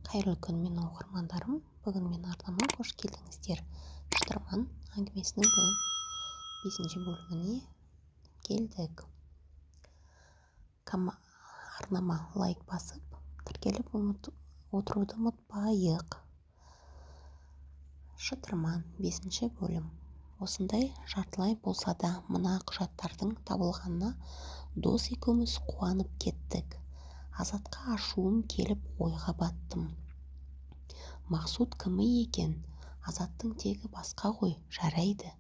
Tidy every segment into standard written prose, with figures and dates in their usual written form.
Қайырлы күн, менің оқырмандарым! Бүгін менің арнама қош келдіңіздер. Шытырман әңгімесінің бүгін бесінші бөліміне келдік. Арнама лайк басып, тіркеліп отыруды ұмытпайық. Шытырман, бесінші бөлім. Осындай жартылай болса да мына құжаттардың табылғанына дос екеуміз қуанып кеттік. Азатқа ашуым келіп, ойға баттым. Мақсұт кімі екен? Азаттың тегі басқа ғой. Жарайды,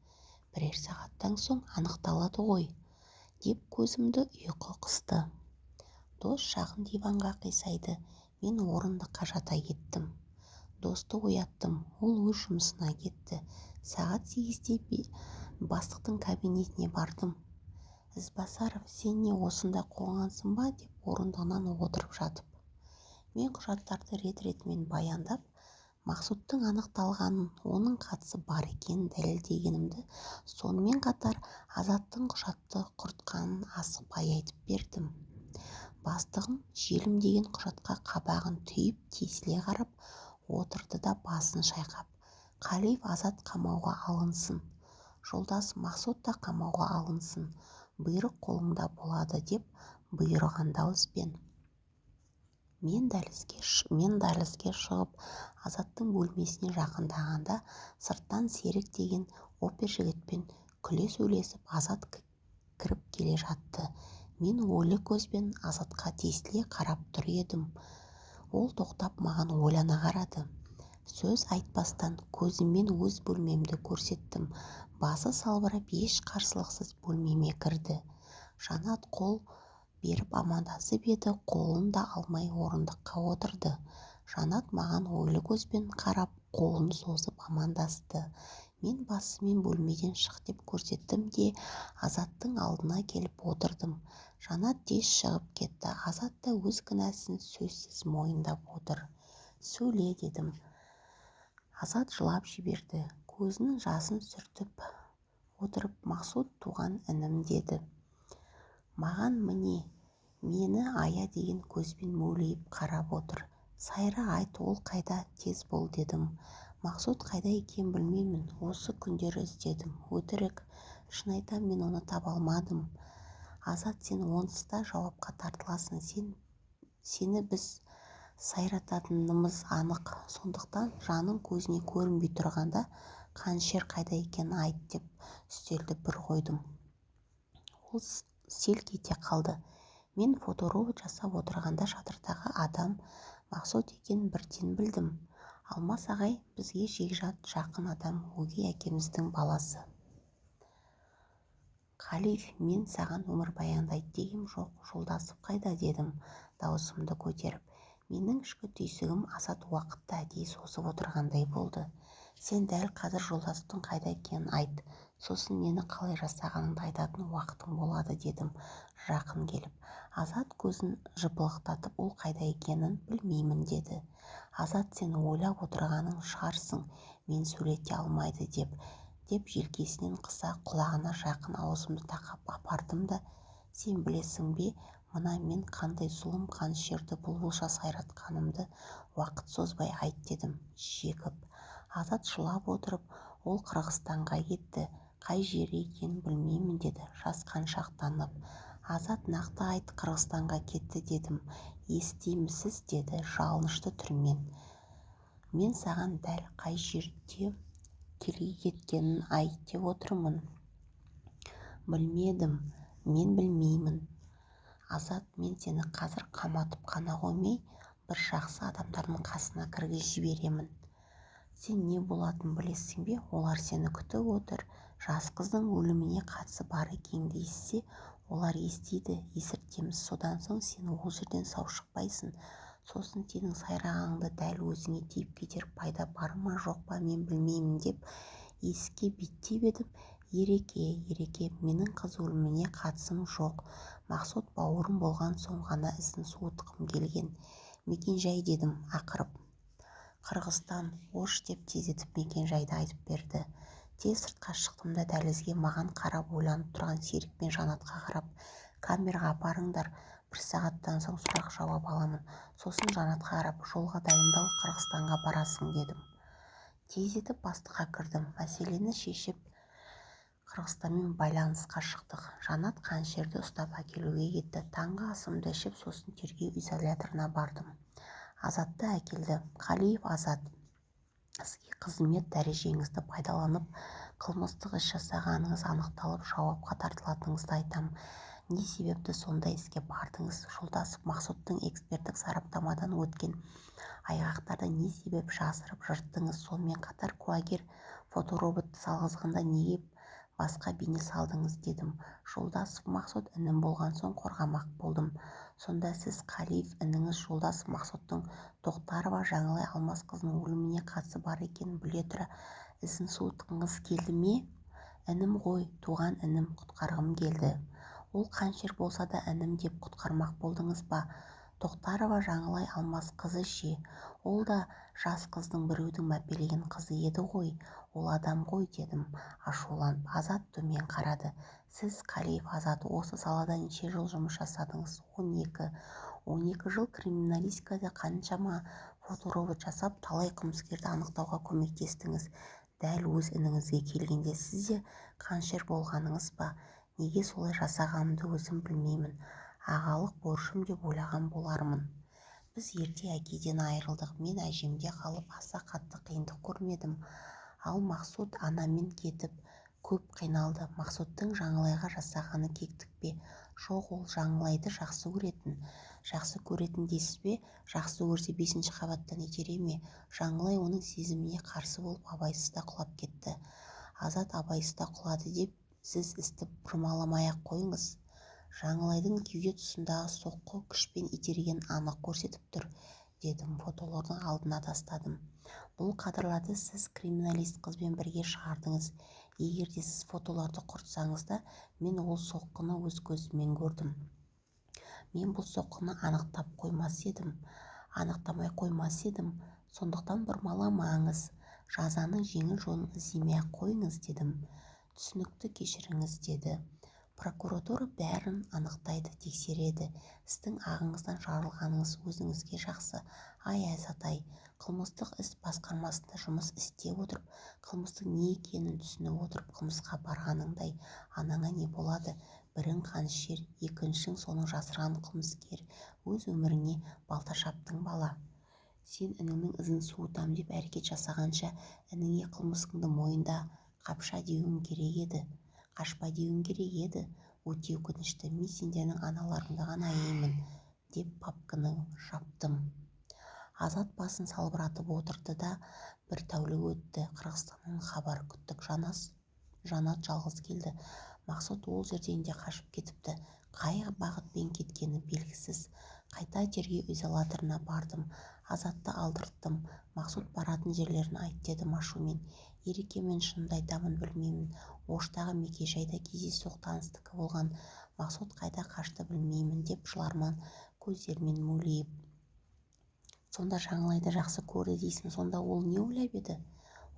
бірер сағаттан соң анықталады ғой деп көзімді ұйқы қысты. Дос шағын диванға қисайды, мен орындыққа жата кеттім. Досты ояттым, ол өз жұмысына кетті. Сағат 8-де бастықтың кабинетіне бардым. Ізбасаров, сен не осында қонғансың ба, деп орындығынан отырып жатып. Мен құжаттарды рет-ретімен баяндап, Мақсұттың анықталғанын, оның қатысы бар екенін дәлелдегенімді, сонымен қатар Азаттың құжатты құртқанын асықпай айтып бердім. Бастығым желімдеген құжатқа қабағын түйіп тесіле қарап отырды да басын шайқап, Қалиев Азат қамауға алынсын, жолдас Мақсұт та қамауға алынсын, бұйрық қолыңда болады, деп бұйырған дауыспен. Мен дәлізге шығып, Азаттың бөлмесіне жақындағанда сырттан Серік деген опер жігітпен күле сөйлесіп Азат кіріп келе жатты. Мен ойлы көзбен Азатқа тесіле қарап тұр едім. Ол тоқтап маған ойлана қарады. Сөз айтпастан көзіммен өз бөлмемді көрсеттім. Басы салбырап, еш қарсылықсыз бөлмеме кірді. Жанат қол беріп амандасып еді, қолын да алмай орындыққа отырды. Жанат маған ойлы көзбен қарап, қолын созып амандасты. Мен басыммен бөлмеден шық деп көрсеттім де, Азаттың алдына келіп отырдым. Жанат тез шығып кетті. Азат та өз кінәсін сөзсіз мойындап отыр. Сөйле, дедім. Азат жылап жіберді. Көзінің жасын сүртіп отырып, Мақсұт туған інім, деді. Маған міне, мені ая деген көзбен мөлиіп қарап отыр. Сайра, айт, ол қайда, тез бол, дедім. Мақсұт қайда екенін білмеймін, осы күндері іздедім. Өтірік, шын айтам, мен оны таба алмадым. Азат, сен онсыз да жауапқа тартыласың, сені біз сайрататынымыз анық. Сондықтан жаның көзіне көрінбей тұрғанда Қанішер қайда екенін айт, деп үстелді бір қойдым. Ол селк ете қалды. Мен фоторобот жасап отырғанда шатырдағы адам Мақсұт екенін бірден білдім. Алмас ағай бізге жекжат жақын адам, өгей әкеміздің баласы. Қалиев, мен саған өмірбаянды айт дегем жоқ, Жолдасов қайда, дедім дауысымды көтеріп. Менің ішкі түйсігім Азат уақытты әдейі созып отырғандай болды. Сен дәл қазір Жолдасовтың қайда екенін айт, сосын нені қалай жасағаныңды айтатын уақытың болады, дедім жақын келіп. Азат көзін жыпылықтатып, ол қайда екенін білмеймін, деді. Азат, сен ойлап отырғаның шығарсың, мен сөйлете алмайды деп, деп желкесінен қыса құлағына жақын аузымды тақап апардым да, сен білесің бе, мына мен қандай зұлым Қанішерді бұлбұлша сайратқанымды уақыт созбай айт, дедім жекіп. Азат жылап отырып, ол Қырғызстанға кетті, қай жері екенін білмеймін, деді жасқаншақтанып. Азат, нақты айт, Қырғызстанға кетті дедім, естимісіз, деді жалынышты түрмен. Мен саған дәл қай жерде кеткенін айт деп отырмын. Білмедім, мен білмеймін. Азат, мен сені қазір қаматып қана қоймай, бір жақсы адамдардың қасына кіргізіп жіберемін. Сен не болатынын білесің бе? Олар сені күтіп отыр. Жас қыздың өліміне қатысы бар екеніңді естісе, олар естиді, есіртеміз. Содан соң сен ол жерден сау шықпайсың. Сосын сенің сайрағаныңды дәл өзіңе тиіп кетер пайда бар ма, жоқ па, мен білмеймін, деп есікке беттеп едім. Ереке, Ереке, менің қыз өліміне қатысым жоқ. Мақсұт бауырым болған соң ғана ізін суытқым келген. Мекен-жай, дедім ақырып. Қырғызстан, Ош, деп тездетіп мекен-жайды айтып берді. Тез сыртқа шықтым да дәлізге маған қарап ойланып тұрған Серік пен Жанатқа қарап, камераға апарыңдар, Бір сағаттан соң сұрақ-жауап аламын. Сосын Жанатқа қарап, жолға дайындал, Қырғызстанға барасың дедім. Тездетіп бастыққа кірдім. Мәселені шешіп, Қырғызстанмен байланысқа шықтық. Жанат Қанішерді ұстап әкелуге кетті. Таңғы асымды ішіп, сосын тергеу изоляторына бардым. Азатты әкелді. Қалиев Азат, сізге қызмет дәрежеңізді пайдаланып, қылмыстық іс жасағаныңыз анықталып, жауапқа тартылатыныңызды айтам. Не себепті сондай іске бардыңыз? Жолдасов Мақсұттың эксперттік сараптамадан өткен айғақтарды не себеп жасырып, жырттыңыз? Сонымен қатар куәгер фотороботты салғызғанда неге басқа бейне салдыңыз дедім. Жолдасов Мақсұт інім болған соң қорғамақ болдым. Сонда сіз Қалиев ініңіз Жолдасов Мақсұттың Тоқтарова Жаңылай Алмасқызының өліміне қатысы бар екенін біле тұра ізін суытқыңыз келді ме? Інім ғой, туған інім, құтқарғым келді. Ол қанішер болса да інім деп құтқармақ болдыңыз ба? Тоқтарова Жаңылай Алмасқызы ше? Ол да жас қыздың біреудің мәпелеген қызы еді ғой, ол адам ғой дедім ашуланып. Азат төмен қарады. Сіз, Қалиев Азат, осы салада неше жыл жұмыс жасадыңыз? 12. 12 жыл криминалистикада қаншама фоторобот жасап, талай қылмыскерді анықтауға көмектестіңіз. Дәл өз ініңізге келгенде сіз де қанішер болғаныңыз ба? Неге солай жасағанымды өзім білмеймін. Ағалық борышым деп ойлаған болармын. Біз ерте әкеден айырылдық. Мен әжемде қалып, аса қатты қиындық көрмедім. Ал Мақсұт анамен кетіп, көп қиналды. Мақсұттың Жаңылайға жасағаны кектік пе? Жоқ, ол Жаңылайды жақсы көретін. Жақсы көретін дейсіз бе? Жақсы көрсе 5-ші қабаттан итере ме? Жаңылай оның сезіміне қарсы болып абайсызда құлап кетті. Азат абайсызда құлады деп сіз істі бұрмаламай-ақ қойыңыз. Жаңылайдың кеуде тұсындағы соққы күшпен итерген анық көрсетіп тұр, дедім. Фотолардың алдына тастадым. Бұл кадрларды сіз криминалист қызбен бірге шығардыңыз. Егер де сіз фотоларды құртсаңыз да, мен ол соққыны өз көзіммен көрдім. Мен бұл соққыны анықтап қоймас едім. Анықтамай қоймас едім. Сондықтан бұрмаламаңыз. Жазаның жеңіл жолын іздемей-ақ қойыңыз дедім. Түсінікті, кешіріңіз деді. Прокуратура бәрін анықтайды, тексереді. Сіздің ағыңыздан жарылғаныңыз өзіңізге жақсы. Ай, Азат-ай, қылмыстық іс басқармасында жұмыс істеп отырып, қылмыстың не екенін түсініп отырып, қылмысқа барғаныңдай анаңа не болады? Бірің қанішер, екіншің соның жасырған қылмыскер. Өз өміріңе балта шаптың бала. Сен ініңнің ізін суытам деп әрекет жасағанша, ініңе қылмысыңды мойында, қапша деуің керек еді. Қашпа деуің керек еді. Өте өкінішті. Мен сендердің аналарыңды ғана аяймын, деп папканы жаптым. Азат басын салбыратып отырды да бір тәулік өтті. Қырғызстаннан хабар күттік. Жанат жалғыз келді. Мақсұт ол жерден де қашып кетіпті. Қай бағытпен кеткені белгісіз. Қайта тергеу изоляторына бардым. Азатты алдырттым. Мақсұт баратын жерлерін айт дедім ашумен. Ереке, мен шынымды айтамын, білмеймін. Оштағы мекенжайда кездейсоқ таныстікі болған. Мақсұт қайда қашты білмеймін деп жыларман көздерімен мөлиіп. Сонда Жаңылайды жақсы көрді дейсің, сонда ол не ойлап еді?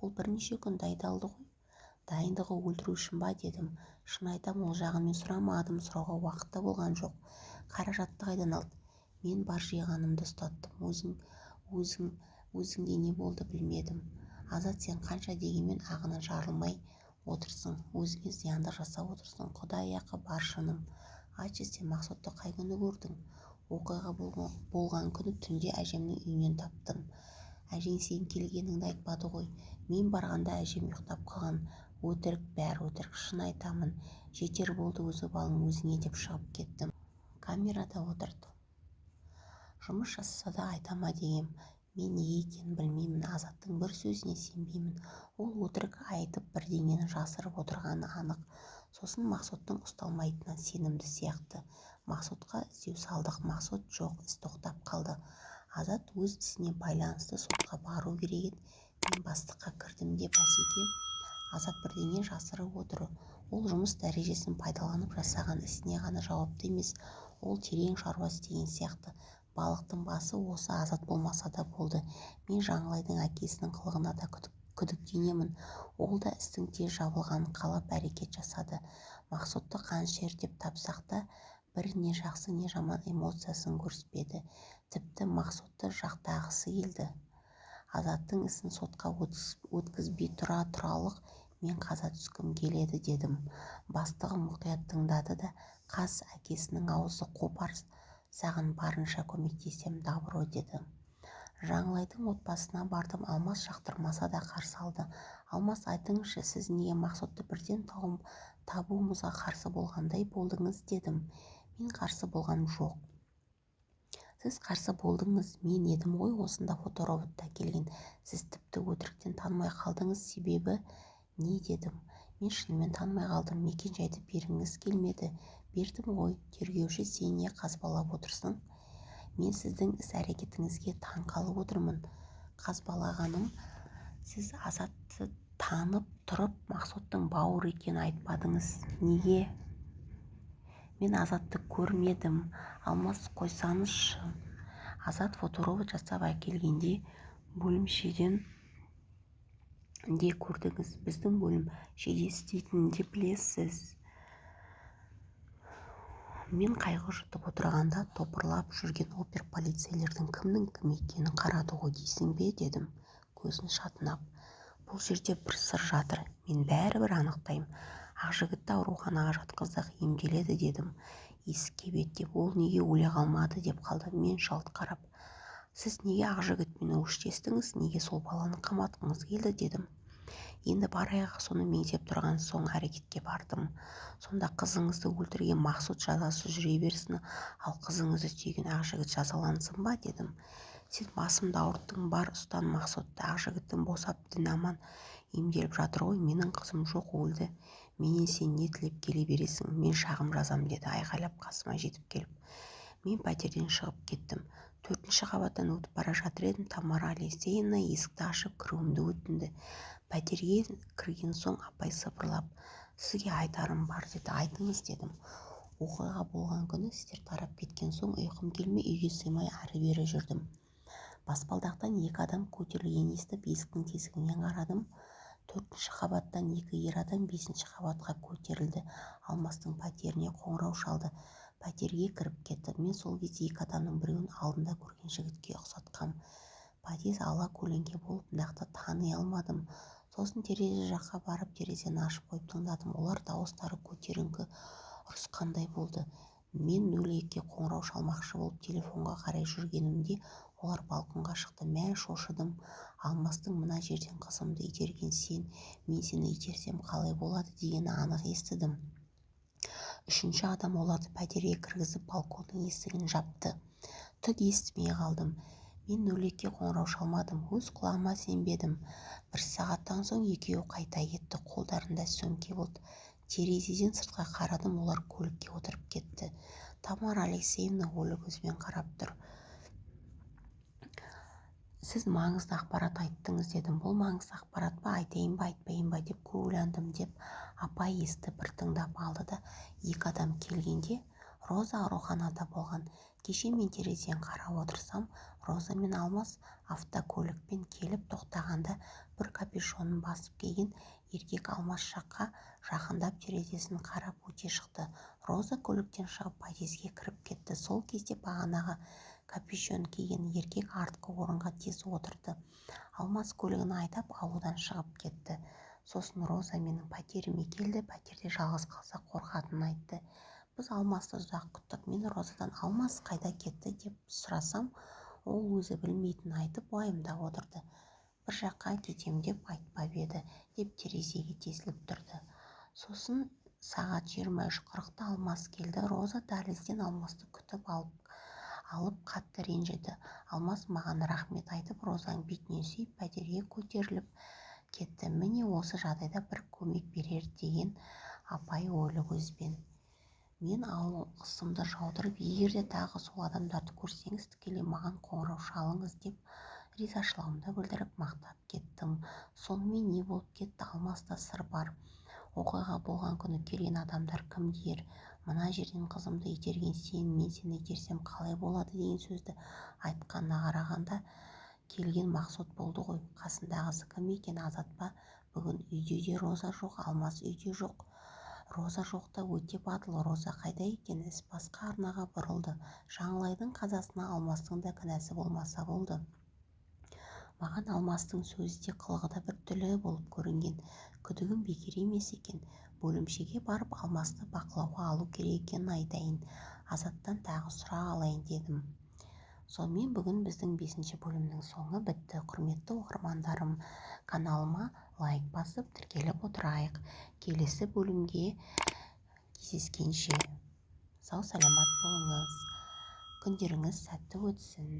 Ол бірнеше күн дайындалды ғой. Дайындығы өлтіру үшін ба дедім. Шын айтам, ол жағын мен сұрамадым, сұрауға уақыт та болған жоқ. Қаражатты қайдан алды? Мен бар жиғанымды ұстаттым. Өзіңде не болды білмедім. Азат, сен қанша дегенмен ағынан жарылмай отырсың, өзіңе зияндық жасап отырсың. Құдай ақы бар шыным. Айтшы, сен Мақсұтты қай күні көрдің? Оқиға болған күні түнде әжемнің үйінен таптым. Әжең сен келгеніңді айтпады ғой. Мен барғанда әжем ұйықтап қалған. Өтірік, бәрі өтірік, шын айтамын. Жетер болды өз обалың өзіңе деп шығып кеттім. Камерада отырды. Жұмыс жасаса да айта ма дегем. Мен неге екенін білмеймін, Азаттың бір сөзіне сенбеймін. Ол өтірік айтып бірдеңені жасырып отырғаны анық. Сосын Мақсұттың ұсталмайтынына сенімді сияқты. Мақсұтқа іздеу салдық. Мақсұт жоқ, іс тоқтап қалды. Азат өз ісіне байланысты сотқа бару керек еді. Мен бастыққа кірдім де, Басеке, Азат бірдеңе жасырып отыр. Ол жұмыс дәрежесін пайдаланып жасаған ісіне ғана жауапты емес, ол терең шаруа істеген сияқты. Балықтың басы осы Азат болмаса да болды. Мен Жаңылайдың әкесінің қылығына да күдіктенемін. Ол да істің тез жабылғанын қалап әрекет жасады. Мақсұтты қанішер деп тапсақ та Бір не жақсы, не жаман эмоциясын көрсетпеді. Тіпті Мақсотты жақтағысы келді. Азаттың ісін сотқа өткізбей тұра тұралық, мен қаза түскім келеді дедім. Бастығым мұқият тыңдады да, қас әкесінің аузы қопар, саған барынша көмектесем, добро деді. Жаңылайдың отбасына бардым. Алмас жақтырмаса да қарсы алды. Алмас, айтыңызшы, сіз неге Мақсотты бірден табуымызға қарсы болғандай болдыңыз дедім. Мен қарсы болғаным жоқ. Сіз қарсы болдыңыз, мен едім ғой осында фотороботты әкелген. Сіз тіпті өтіріктен танымай қалдыңыз, себебі не дедім. Мен шынымен танымай қалдым. Мекен-жайды бергіңіз келмеді. Бердім ғой. Тергеуші, сен не қазбалап отырсың? Мен сіздің іс-әрекетіңізге таң қалып отырмын. Қазбалағаным, сіз Азатты танып тұрып, Мақсоттың бауыры екенін айтпадыңыз. Неге? Мен Азатты көрмедім. Алмас, қойсаңызшы. Азат фоторобот жасап әкелгенде бөлімшеден де көрдіңіз. Біздің бөлімшеде істейтінін де білесіз. Мен қайғы жұтып отырғанда топырлап жүрген опер-полицейлердің кімнің кім екенін қарады ғой дейсің бе дедім көзін шатынап. Бұл жерде бір сыр жатыр. Мен бәрібір анықтаймын. Ақжігітті ауруханаға жатқыздық, емделеді дедім. Есікке беттеп, ол неге өле қалмады деп қалды. Мен жалт қарап, сіз неге Ақжігітпен өштестіңіз, неге сол баланы қаматқыңыз келді дедім. Енді бар аяғы соны меңзеп тұрған соң әрекетке бардым. Сонда қызыңызды өлтірген Мақсот жазасы жүре берсін, ал қызыңызды сүйген Ақжігіт жазалансын ба дедім. Сен басымды ауырттың, бар ұстан Мақсотты. Ақжігіттің босап дін аман емделіп жатыр ғой, менің қызым жоқ өлді. Менен сен не тілеп келе бересің, мен шағым жазам деді айғайлап қасыма жетіп келіп. Мен пәтерден шығып кеттім. 4-ші қабаттан өтіп бара жатыр едім, Тамара Алексеевна есікті ашып кіруімді өтінді. Пәтерге кірген соң апай сыбырлап, сізге айтарым бар деді. Айтыңыз дедім. Оқиға болған күні сіздер тарап кеткен соң ұйқым келмей үйге сыймай ары-бері жүрдім. Баспалдақтан екі адам көтерілгенін естіп, есіктің тесігінен қарадым. 4-ші қабаттан екі ер адам 5-ші қабатқа көтерілді. Алмастың пәтеріне қоңырау шалды. Пәтерге кіріп кетті. Мен сол кезде екі адамның біреуін алдында көрген жігітке ұқсатқам. Подъезд ала көлеңке болып нақты тани алмадым. Сосын терезе жаққа барып терезені ашып қойып тыңдадым. Олар дауыстары көтеріңкі ұрысқандай болды. Мен 02-ге қоңырау шалмақшы болып телефонға қарай жүргенімде олар балконға шықты. Мә, шошыдым. Алмастың мына жерден қызымды итерген сен, мен сені итерсем қалай болады дегенін анық естідім. 3-ші адам оларды пәтерге кіргізіп балконның есігін жапты. Түк естімей қалдым. Мен 02-ге қоңырау шалмадым. Өз құлағыма сенбедім. 1 сағаттан соң екеуі қайта кетті. Қолдарында сөмке болды. Терезеден сыртқа қарадым, олар көлікке отырып кетті. Тамара Алексеевна ойлы көзбен қарап тұр. Сіз маңызды ақпарат айттыңыз дедім. Бұл маңызды ақпарат па, айтайын ба, айтпайын ба деп көп ойландым деп апай есті бір тыңдап алды да, екі адам келгенде Роза ауруханада болған. Кеше мен терезеден қарап отырсам, Роза мен Алмас автокөлікпен келіп тоқтағанда бір капюшонын басып киген еркек Алмас жаққа жақындап терезесін қарап өте шықты. Роза көліктен шығып подъезге кіріп кетті. Сол кезде бағанағы капюшон киген еркек артқы орынға тез отырды. Алмас көлігін айдап ауылдан шығып кетті. Сосын Роза менің пәтеріме келді. Пәтерде жалғыз қалса қорқатынын айтты. Біз Алмасты ұзақ күттік. Мен Розадан Алмас қайда кетті деп сұрасам, ол өзі білмейтінін айтып уайымдап отырды. Бір жаққа кетем деп айтпап еді деп терезеге тесіліп тұрды. Сосын сағат 23:40-та Алмас келді. Роза дәлізден Алмасты күтіп алып қатты ренжіді. Алмас маған рахмет айтып, Розаның бетінен сүйіп пәтерге көтеріліп кетті. Міне осы жағдайда бір көмек берер деген апай ойлы көзбен. Мен алғысымды жаудырып, егер де тағы сол адамдарды көрсеңіз, тікелей маған қоңырау шалыңыз деп ризашылығымды білдіріп мақтап кеттім. Сонымен не болып кетті? Алмаста сыр бар. Оқиға болған күні келген адамдар кім дер? Мына жерден қызымды итерген сен, мен сені итерсем қалай болады деген сөзді айтқанына қарағанда келген Мақсот болды ғой. Қасындағысы кім екен, Азат па? Бүгін үйде де Роза жоқ, Алмас үйде жоқ. Роза жоқта өте батыл. Роза қайда екен? Іс басқа арнаға бұрылды. Жаңылайдың қазасына Алмастың да кінәсі болмаса болды. Маған Алмастың сөзі де, қылығы да біртүрлі болып көрінген. Күдігім бекер емес екен. Бөлімшеге барып, Алмасты бақылауға алу керек екенін айтайын, Азаттан тағы сұрақ алайын дедім. Сонымен, бүгін біздің бесінші бөлімнің соңы бітті. Құрметті оқырмандарым, каналыма лайк басып, тіркеліп отырайық. Келесі бөлімге кездескенше сау-саламат болыңыз, күндеріңіз сәтті өтсін!